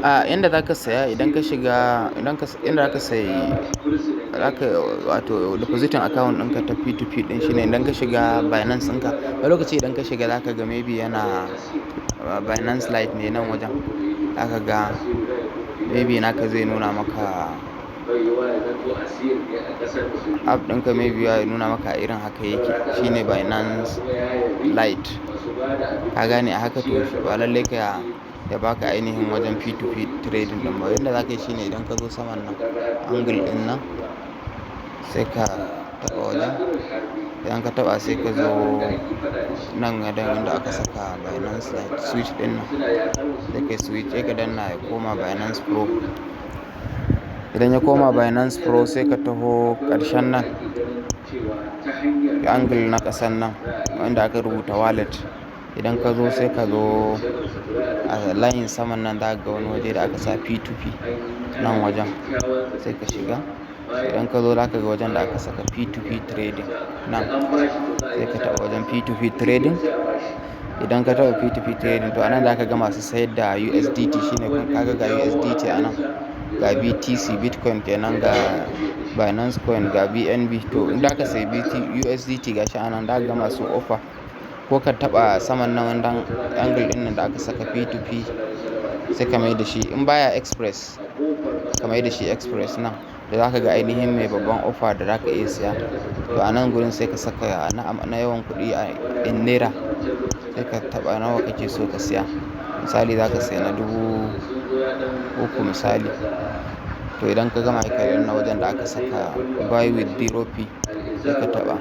A inda za ka saya idan ka shiga, idan ka, inda za ka sayi, za ka wato depositing account ɗinka ta P2P ɗin shine idan ka shiga Binance ɗinka. Wani lokaci idan ka shiga za ka ga maybe yana Binance Lite ne nan wajen. Za ka ga maybe naka zai nuna maka app ɗinka, maybe ya nuna maka irin haka yake. Shine Binance Lite. Ka gane a haka, to ba lallai ka ya baka ainihin wajen P2P trading ɗin ba. Yanda za ka yi shine idan ka zo saman nan, angle ɗin nan, sai ka taɓa wajen. Idan ka taɓa, sai ka zo nan wajen inda aka saka Binance Lite, switch ɗin nan. Sai ka switch, sai ka danna ya koma Binance Pro. Idan ya koma Binance Pro, sai ka taho ƙarshen nan, angle na ƙasan nan wanda aka rubuta wallet. Idan ka zo, sai ka zo a layin saman nan, za ka ga wani waje da aka sa P2P nan wajen, sai ka shiga. Idan ka zo, za ka ga wajen da aka saka P2P trading nan, sai ka taɓa wajen P2P trading. Idan ka taɓa P2P trading, to a nan za ka ga masu sayar da USDT. Shine ka ga USDT a nan, ga BTC, Bitcoin kenan, ga Binance Coin, ga BNB. To in za ka sayi BT USDT, ga shi a nan za ka ga masu offer. Ko ka taɓa saman nan wannan angle ɗin nan da aka saka P2P, sai ka mai da shi, in baya Express, ka mai da shi Express nan da za ka ga ainihin mai babban offer da za ka iya siya. To a nan gurin sai ka saka na yawan kuɗi a in naira, sai ka taɓa nawa kake so ka siya. Misali, za ka siya na 3,000 misali. To idan ka gama, ka danna wajen da aka saka buy with zero fee, sai ka taɓa.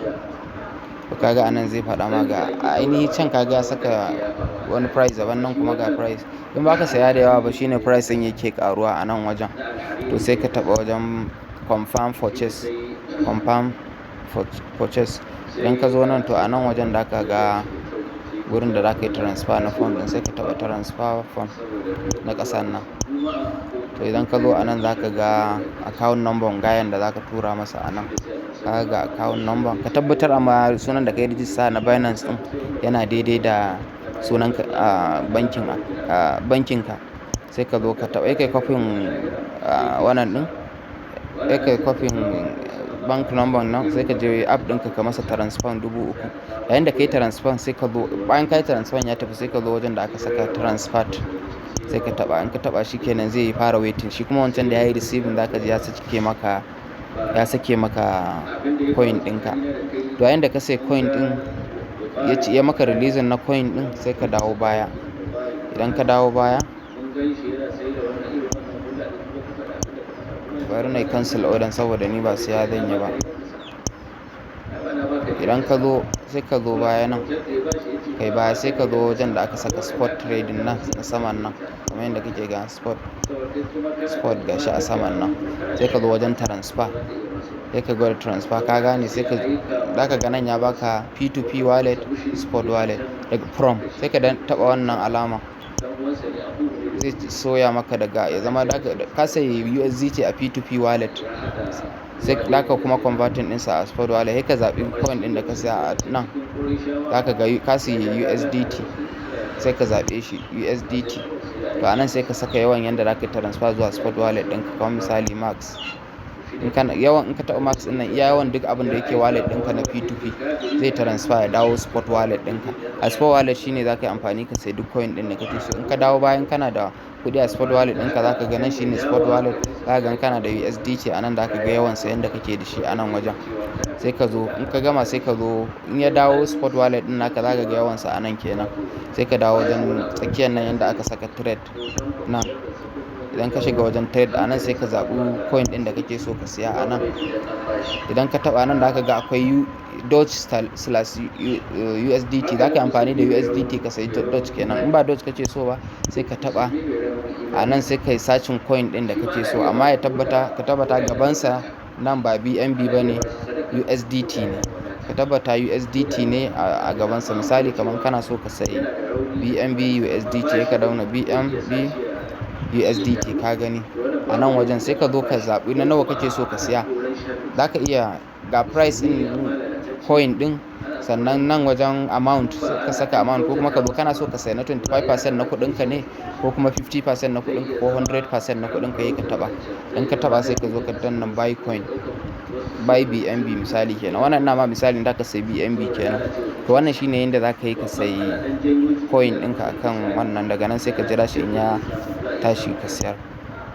To kaga anan zai faɗa ma ga ainihi can, kaga ya saka wani price daban, nan kuma ga price. In ba ka saya da yawa ba, shine price ɗin yake ƙaruwa a nan wajen. To sai ka taɓa wajen confirm purchase, confirm purchase. Idan ka zo nan, to a nan wajen da ka ga wurin da za ka yi transfer na fund ɗin, sai ka taɓa transfer fund na ƙasan nan. To idan ka zo a nan, za ka ga account number gayan da za ka tura masa a nan. Ka ga account number, ka tabbatar amma sunan da ka yi register na Binance ɗin yana daidai da sunan bankin, bankin ka. Sai ka zo ka taɓa, sai kai copying wannan ɗin, sai kai copying bank number nan, sai ka je app ɗinka ka masa transfer 3,000. Yayin da ka yi transfer, sai ka zo, bayan ka yi transfer ya tafi, sai ka zo wajen da aka saka transferred, sai ka taɓa. In ka taɓa shi kenan, zai fara waiting. Shi kuma wancan da yayi receiving, za ka ji ya sake maka coin ɗinka. To yayin da ka sayi coin ɗin, ya ci ya maka releasing na coin ɗin, sai ka dawo baya. Idan ka dawo baya, bari na yi cancel order saboda ni ba siya zan yi ba. Idan ka zo, sai ka zo baya nan, kai baya, sai ka zo wajen da aka saka spot trading nan na saman nan, kamar yadda kake ga spot gashi a saman nan. Sai ka zo wajen transfer, sai ka gwada transfer, ka gane, sai ka zaka ga nan ya baka P2P wallet, spot wallet daga from, sai ka dan taɓa wannan alama, zai soya maka daga ya zama ka sayi USDT a P2P wallet, sai zaka kuma converting ɗinsa a spot wallet. Sai ka zaɓi coin ɗin da ka saya a nan, zaka ga ka sayi USDT, sai ka zaɓe shi USDT. To a nan sai ka saka yawan yanda zaka yi transfer zuwa spot wallet ɗinka, kamar misali max. In kana yawan, in ka taɓa max ɗin nan, iya yawan duk abin da yake wallet ɗinka na P2P zai transfer ya dawo spot wallet ɗinka. A spot wallet shine za ka yi amfani ka sayi duk coin ɗin da kake so. In ka dawo bayan kana da kuɗi a spot wallet ɗinka, za ka ga nan shine spot wallet. Za ka gan kana da USDT a nan, za ka ga yawan sayan da kake da shi a nan wajen. Sai ka zo, in ka gama, sai ka zo, in ya dawo spot wallet ɗin naka, za ka ga yawansa a nan kenan. Sai ka dawo wajen tsakiyar nan yanda aka saka trade nan. Idan ka shiga wajen trade a nan, sai ka zaɓi coin ɗin da kake so ka siya a nan. Idan ka taɓa nan, za ka ga akwai Doge slash USDT. Za ka yi amfani da USDT ka sayi Doge kenan. In ba Doge kake so ba, sai ka taɓa a nan, sai ka yi searching coin ɗin da kake so, amma ya tabbata, ka tabbata gabansa nan ba BNB ba ne, USDT ne. Ka tabbata USDT ne a gabansa. Misali, kaman kana so ka sayi BNB USDT, sai ka danna BNB USDT, ka gani a nan wajen, sai ka zo ka zaɓi na nawa kake so ka siya. Za ka iya ga price ɗin coin ɗin, Sannan nan wajen amount, ka saka amount, ko kuma ka zo kana so ka saya na 25% na kuɗinka ne, ko kuma 50% na kuɗinka, ko 100% na kuɗinka, sai ka taɓa. In ka taɓa, sai ka zo ka danna buy coin, buy BNB misali kenan. Wannan ina ma misalin da ka sayi BNB kenan. To, wannan shine yanda za ka yi ka sayi coin ɗinka akan wannan. Daga nan sai ka jira shi, in ya tashi ka sayar.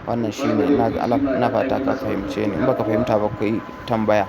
Wannan shine. Ina fata ka fahimce ni. In baka fahimta ba, ka yi tambaya.